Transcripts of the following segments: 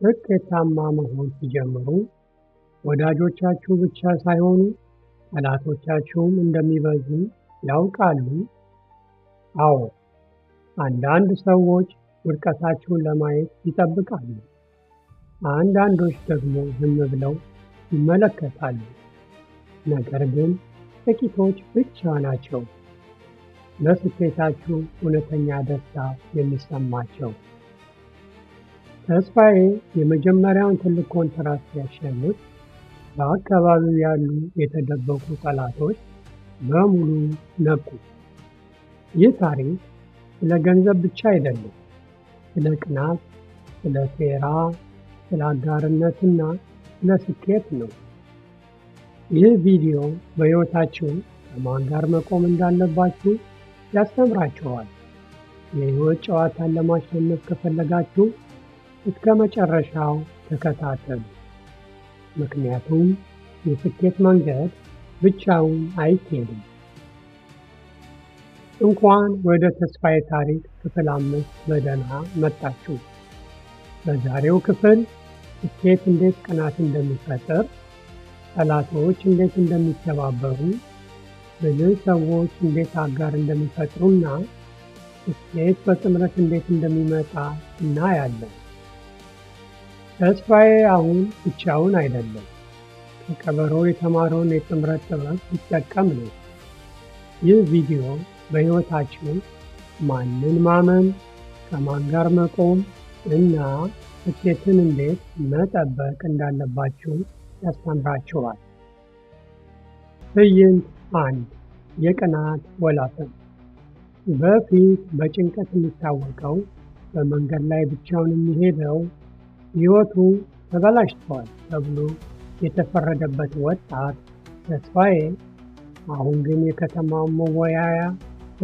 ስኬታማ መሆን ሲጀምሩ ወዳጆቻችሁ ብቻ ሳይሆኑ ጠላቶቻችሁም እንደሚበዙ ያውቃሉ? አዎ፣ አንዳንድ ሰዎች ውድቀታችሁን ለማየት ይጠብቃሉ። አንዳንዶች ደግሞ ዝም ብለው ይመለከታሉ። ነገር ግን ጥቂቶች ብቻ ናቸው በስኬታችሁ እውነተኛ ደስታ የሚሰማቸው። ተስፋዬ የመጀመሪያውን ትልቅ ኮንትራት ሲያሸንፍ በአካባቢው ያሉ የተደበቁ ጠላቶች በሙሉ ነቁ። ይህ ታሪክ ስለ ገንዘብ ብቻ አይደለም፤ ስለ ቅናት፣ ስለ ሴራ፣ ስለ አጋርነትና ስለ ስኬት ነው። ይህ ቪዲዮ በሕይወታችሁ ከማን ጋር መቆም እንዳለባችሁ ያስተምራችኋል። የሕይወት ጨዋታን ለማሸነፍ ከፈለጋችሁ እስከ መጨረሻው ተከታተሉ። ምክንያቱም የስኬት መንገድ ብቻውን አይኬድም። እንኳን ወደ ተስፋዬ ታሪክ ክፍል 5 በደህና መጣችሁ። በዛሬው ክፍል ስኬት እንዴት ቅናት እንደሚፈጥር፣ ጠላቶች እንዴት እንደሚተባበሩ፣ ብልህ ሰዎች እንዴት አጋር እንደሚፈጥሩና ስኬት በጥምረት እንዴት እንደሚመጣ እናያለን። ተስፋዬ አሁን ብቻውን አይደለም። ከቀበሮ የተማረውን የጥምረት ጥበብ ሊጠቀም ነው። ይህ ቪዲዮ በሕይወታችሁ ማንን ማመን፣ ከማን ጋር መቆም እና ስኬትን እንዴት መጠበቅ እንዳለባችሁ ያስተምራችኋል። ትዕይንት 1፣ የቅናት ወላፈን። በፊት በጭንቀት የሚታወቀው፣ በመንገድ ላይ ብቻውን የሚሄደው፣ ሕይወቱ ተበላሽቷል ተብሎ የተፈረደበት ወጣት ተስፋዬ አሁን ግን የከተማው መወያያ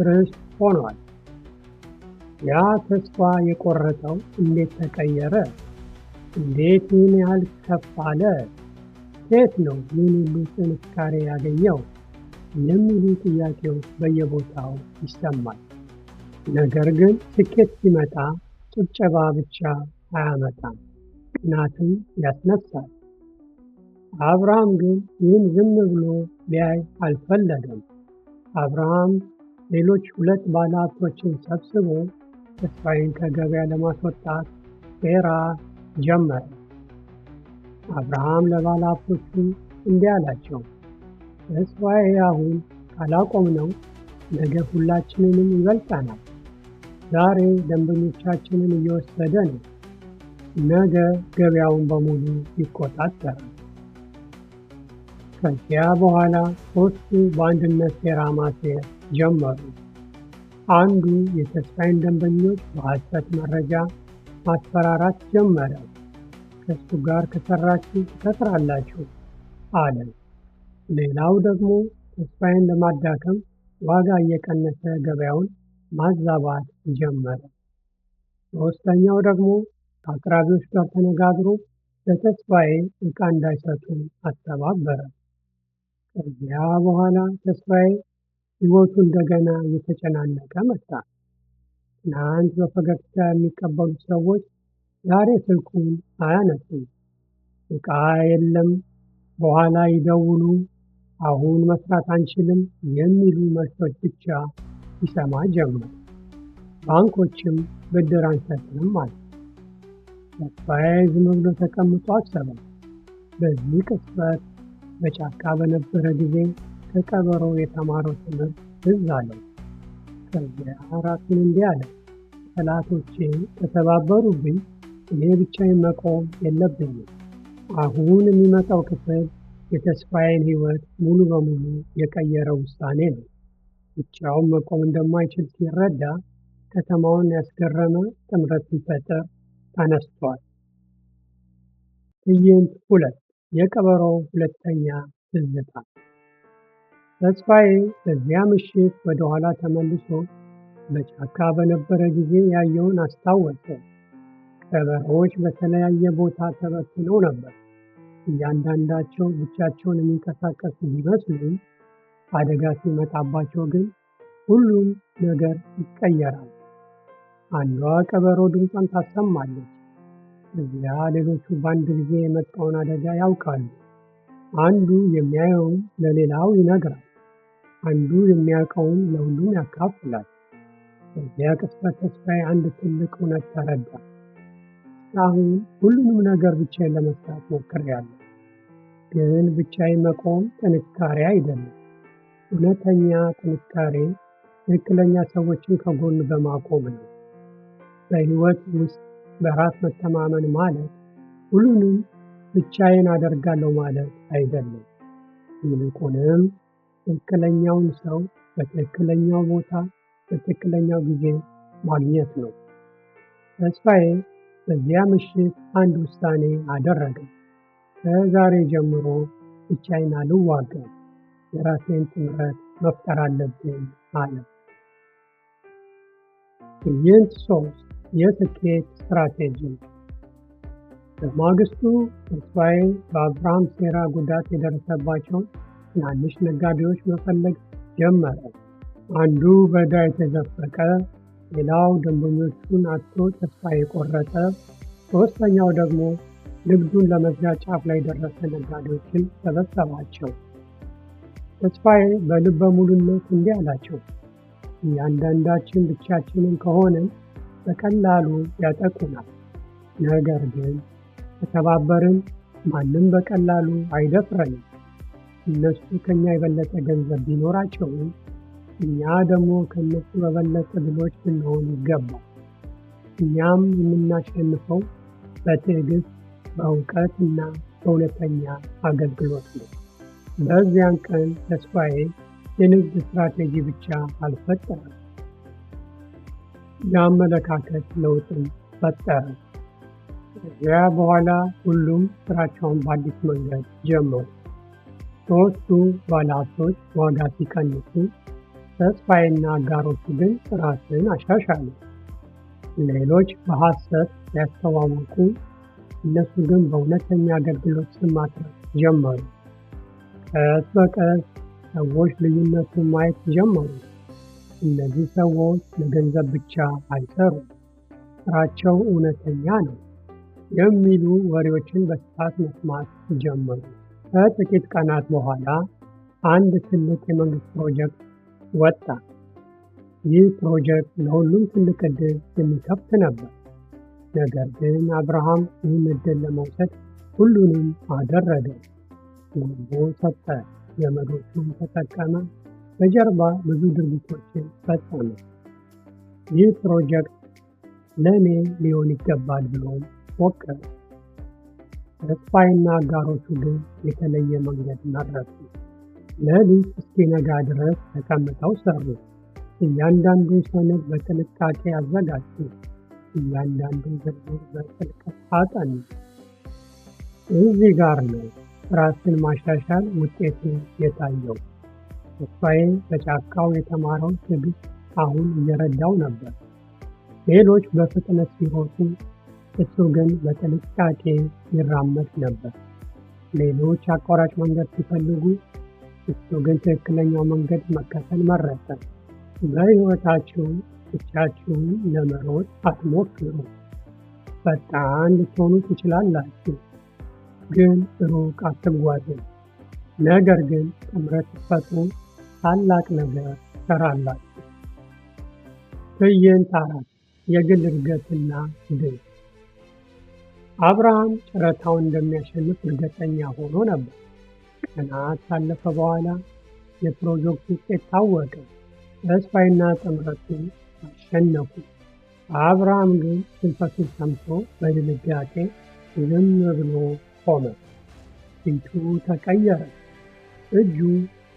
ርዕስ ሆኗል። ያ ተስፋ የቆረጠው እንዴት ተቀየረ? እንዴት ይህን ያህል ከፍ አለ? ከየት ነው ይህን ሁሉ ጥንካሬ ያገኘው? የሚሉ ጥያቄዎች በየቦታው ይሰማል። ነገር ግን ስኬት ሲመጣ ጭብጨባ ብቻ አያመጣም፣ ቅናትም ያስነሳል። አብርሃም ግን ይህን ዝም ብሎ ሊያይ አልፈለገም። አብርሃም ሌሎች ሁለት ባለሀብቶችን ሰብስቦ ተስፋዬን ከገበያ ለማስወጣት ሴራ ጀመረ። አብርሃም ለባለሀብቶቹ እንዲህ አላቸው፣ ተስፋዬ አሁን ካላቆምነው ነገ ሁላችንንም ይበልጠናል። ዛሬ ደንበኞቻችንን እየወሰደ ነው፣ ነገ ገበያውን በሙሉ ይቆጣጠራል። ከዚያ በኋላ ሦስቱ በአንድነት ሴራ ማሴር ጀመሩ። አንዱ የተስፋዬን ደንበኞች በሐሰት መረጃ ማስፈራራት ጀመረ። ከእሱ ጋር ከሰራችሁ ትከስራላችሁ አለ። ሌላው ደግሞ ተስፋዬን ለማዳከም ዋጋ እየቀነሰ ገበያውን ማዛባት ጀመረ። ሦስተኛው ደግሞ ከአቅራቢዎች ጋር ተነጋግሮ ለተስፋዬ ዕቃ እንዳይሰጡ አስተባበረ። ከዚያ በኋላ ተስፋዬ ሕይወቱ እንደገና እየተጨናነቀ መጣ። ትናንት በፈገግታ የሚቀበሉት ሰዎች ዛሬ ስልኩን አያነሱም። ዕቃ የለም፣ በኋላ ይደውሉ፣ አሁን መስራት አንችልም የሚሉ መልሶች ብቻ ይሰማ ጀመር። ባንኮችም ብድር አንሰጥም አሉ። ተስፋዬ ዝም ብሎ ተቀምጦ አሰበ። በዚህ ቅጽበት በጫካ በነበረ ጊዜ ከቀበሮ የተማረው ትምህርት ትዝ አለው። ከዚያ ራሱን እንዲህ አለ፣ ጠላቶቼ ከተባበሩብኝ እኔ ብቻዬን መቆም የለብኝም። አሁን የሚመጣው ክፍል የተስፋዬን ሕይወት ሙሉ በሙሉ የቀየረ ውሳኔ ነው። ብቻውን መቆም እንደማይችል ሲረዳ ከተማውን ያስገረመ ጥምረት ሊፈጥር ተነስቷል። ትዕይንት 2፣ የቀበሮው ሁለተኛ ትዝታ። ተስፋዬ በዚያ ምሽት ወደ ኋላ ተመልሶ በጫካ በነበረ ጊዜ ያየውን አስታወሰ። ቀበሮዎች በተለያየ ቦታ ተበትነው ነበር። እያንዳንዳቸው ብቻቸውን የሚንቀሳቀሱ ቢመስሉም አደጋ ሲመጣባቸው ግን ሁሉም ነገር ይቀየራል። አንዷ ቀበሮ ድምጿን ታሰማለች፣ እዚያ ሌሎቹ በአንድ ጊዜ የመጣውን አደጋ ያውቃሉ። አንዱ የሚያየውን ለሌላው ይነግራል፣ አንዱ የሚያውቀውን ለሁሉም ያካፍላል። በዚያ ቅጽበት ተስፋዬ አንድ ትልቅ እውነት ተረዳ። እስካሁን ሁሉንም ነገር ብቻዬን ለመስራት ሞክሬያለሁ፣ ግን ብቻዬን መቆም ጥንካሬ አይደለም። እውነተኛ ጥንካሬ ትክክለኛ ሰዎችን ከጎን በማቆም ነው። በሕይወት ውስጥ በራስ መተማመን ማለት ሁሉንም ብቻዬን አደርጋለሁ ማለት አይደለም። ይልቁንም ትክክለኛውን ሰው በትክክለኛው ቦታ በትክክለኛው ጊዜ ማግኘት ነው። ተስፋዬ በዚያ ምሽት አንድ ውሳኔ አደረገ። ከዛሬ ጀምሮ ብቻዬን አልዋጋም፣ የራሴን ጥምረት መፍጠር አለብኝ አለ። ትዕይንት 3 የስኬት ስትራቴጂ። በማግስቱ ተስፋዬ በአብርሃም ሴራ ጉዳት የደረሰባቸውን ትናንሽ ነጋዴዎች መፈለግ ጀመረ። አንዱ በዕዳ የተዘፈቀ፣ ሌላው ደንበኞቹን አጥቶ ተስፋ የቆረጠ፣ ሦስተኛው ደግሞ ንግዱን ለመዝጋት ጫፍ ላይ የደረሰ ነጋዴዎችን ሰበሰባቸው። ተስፋዬ በልበ ሙሉነት እንዲህ አላቸው፣ እያንዳንዳችን ብቻችንን ከሆንን በቀላሉ ያጠቁናል። ነገር ግን ከተባበርን ማንም በቀላሉ አይደፍረንም። እነሱ ከኛ የበለጠ ገንዘብ ቢኖራቸውም እኛ ደግሞ ከእነሱ በበለጠ ብልሆች ልንሆን ይገባል። እኛም የምናሸንፈው በትዕግስት፣ በእውቀት እና በእውነተኛ አገልግሎት ነው። በዚያን ቀን ተስፋዬ የንግድ ስትራቴጂ ብቻ አልፈጠረም፣ የአመለካከት ለውጥም ፈጠረ። ከዚያ በኋላ ሁሉም ስራቸውን በአዲስ መንገድ ጀመሩ። ሦስቱ ባለሀብቶች ዋጋ ሲቀንሱ፣ ተስፋዬና አጋሮቹ ግን ጥራትን አሻሻሉ። ሌሎች በሐሰት ሲያስተዋውቁ፣ እነሱ ግን በእውነተኛ አገልግሎት ስም ማትረፍ ጀመሩ። ቀስ በቀስ ሰዎች ልዩነቱን ማየት ጀመሩ። እነዚህ ሰዎች ለገንዘብ ብቻ አይሰሩም፣ ስራቸው እውነተኛ ነው የሚሉ ወሬዎችን በስፋት መስማት ጀመሩ። ከጥቂት ቀናት በኋላ አንድ ትልቅ የመንግስት ፕሮጀክት ወጣ። ይህ ፕሮጀክት ለሁሉም ትልቅ ዕድል የሚከፍት ነበር። ነገር ግን አብርሃም ይህን ዕድል ለመውሰድ ሁሉንም አደረገ። ጉቦ ሰጠ፣ ዘመዶቹን ተጠቀመ፣ በጀርባ ብዙ ድርጊቶችን ፈጸመ። ይህ ፕሮጀክት ለእኔ ሊሆን ይገባል ብሎም ሞከረ። ተስፋዬና አጋሮቹ ግን የተለየ መንገድ መረጡ። ሌሊት እስኪነጋ ድረስ ተቀምጠው ሰሩ። እያንዳንዱን ሰነድ በጥንቃቄ አዘጋጁ። እያንዳንዱን ዝርዝር በጥልቀት አጠኑ። እዚህ ጋር ነው ራስን ማሻሻል ውጤቱ የታየው። ተስፋዬ በጫካው የተማረው ትዕግስት አሁን እየረዳው ነበር። ሌሎች በፍጥነት ሲሮጡ፣ እሱ ግን በጥንቃቄ ይራመድ ነበር። ሌሎች አቋራጭ መንገድ ሲፈልጉ፣ እሱ ግን ትክክለኛው መንገድ መከተል መረጠ። በሕይወታችሁ ብቻችሁን ለመሮጥ አትሞክሩ። ፈጣን ልትሆኑ ትችላላችሁ፣ ግን ሩቅ አትጓዙም። ነገር ግን ጥምረት ስትፈጥሩ ታላቅ ነገር ትሰራላችሁ። ትዕይንት 4 የግል እድገትና ድል። አብርሃም ጨረታውን እንደሚያሸንፍ እርግጠኛ ሆኖ ነበር። ቀናት ካለፈ በኋላ የፕሮጀክቱ ውጤት ታወቀ። ተስፋዬና ጥምረቱ አሸነፉ። አብርሃም ግን ሽንፈቱን ሰምቶ በድንጋጤ ዝም ብሎ ቆመ። ፊቱ ተቀየረ፣ እጁ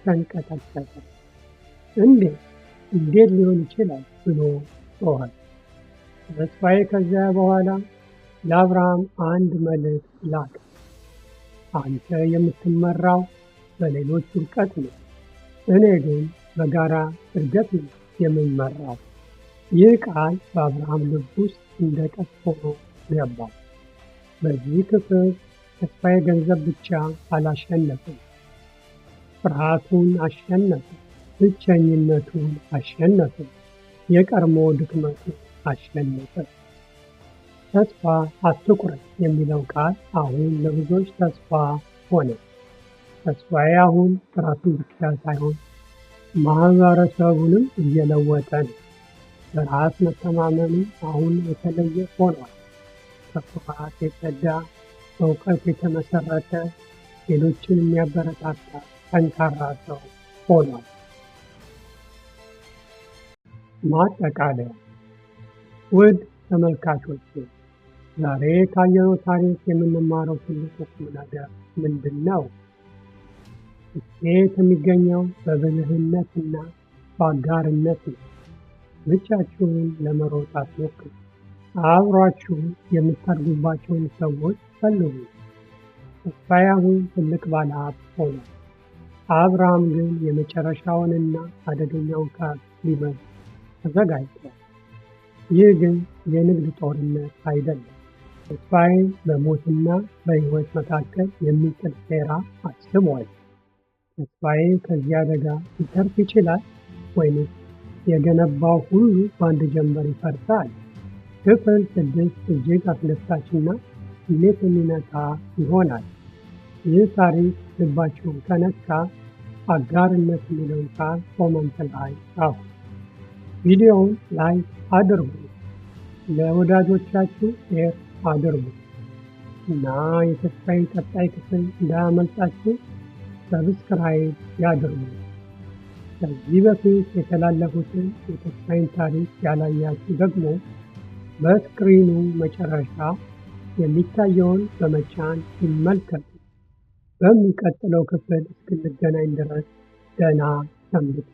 ተንቀጠቀጠ። እንዴት እንዴት ሊሆን ይችላል ብሎ ጮኸ። ተስፋዬ ከዚያ በኋላ ለአብርሃም አንድ መልእክት ላከ። አንተ የምትመራው በሌሎች ውድቀት ነው፣ እኔ ግን በጋራ እድገት ነው የምመራው። ይህ ቃል በአብርሃም ልብ ውስጥ እንደ ቀስት ሆኖ ገባ። በዚህ ክፍል ተስፋዬ ገንዘብ ብቻ አላሸነፈም፣ ፍርሃቱን አሸነፈ፣ ብቸኝነቱን አሸነፈ፣ የቀድሞ ድክመቱን አሸነፈ። ተስፋ አትቁረጥ የሚለው ቃል አሁን ለብዙዎች ተስፋ ሆነ። ተስፋዬ አሁን ራሱን ብቻ ሳይሆን ማህበረሰቡንም እየለወጠ ነው። በራስ መተማመኑ አሁን የተለየ ሆኗል። ከኩራት የጸዳ፣ በእውቀት የተመሰረተ፣ ሌሎችን የሚያበረታታ ጠንካራ ሰው ሆኗል። ማጠቃለያ፣ ውድ ተመልካቾች፣ ዛሬ ካየነው ታሪክ የምንማረው ትልቁ ቁም ነገር ምንድን ነው? ስኬት የሚገኘው በብልህነትና በአጋርነት ነው። ብቻችሁን ለመሮጥ አትሞክሩ። አብሯችሁ የምታድጉባቸውን ሰዎች ፈልጉ። ተስፋዬ አሁን ትልቅ ባለሀብት ሆኗል። አብርሃም ግን የመጨረሻውንና አደገኛውን ካርድ ሊመዝ ተዘጋጅቷል። ይህ ግን የንግድ ጦርነት አይደለም። ተስፋዬ በሞትና በሕይወት መካከል የሚጥል ሴራ አስቧል። ተስፋዬ ከዚህ አደጋ ሊተርፍ ይችላል ወይንስ የገነባው ሁሉ በአንድ ጀንበር ይፈርሳል? ክፍል 6 እጅግ አስደሳችና ስሜት የሚነካ ይሆናል። ይህ ታሪክ ልባችሁን ከነካ አጋርነት የሚለውን ቃል comment ላይ ጻፉ። ቪዲዮውን like አድርጉ፣ ለወዳጆቻችሁ share አድርጉ እና የተስፋዬን ቀጣይ ክፍል እንዳያመልጣችሁ subscribe ያድርጉ። ከዚህ በፊት የተላለፉትን የተስፋዬን ታሪክ ያላያችሁ ደግሞ በ screen ኑ መጨረሻ የሚታየውን በመጫን ይመልከቱ። በሚቀጥለው ክፍል እስክንገናኝ ድረስ ደህና ሰንብቱ።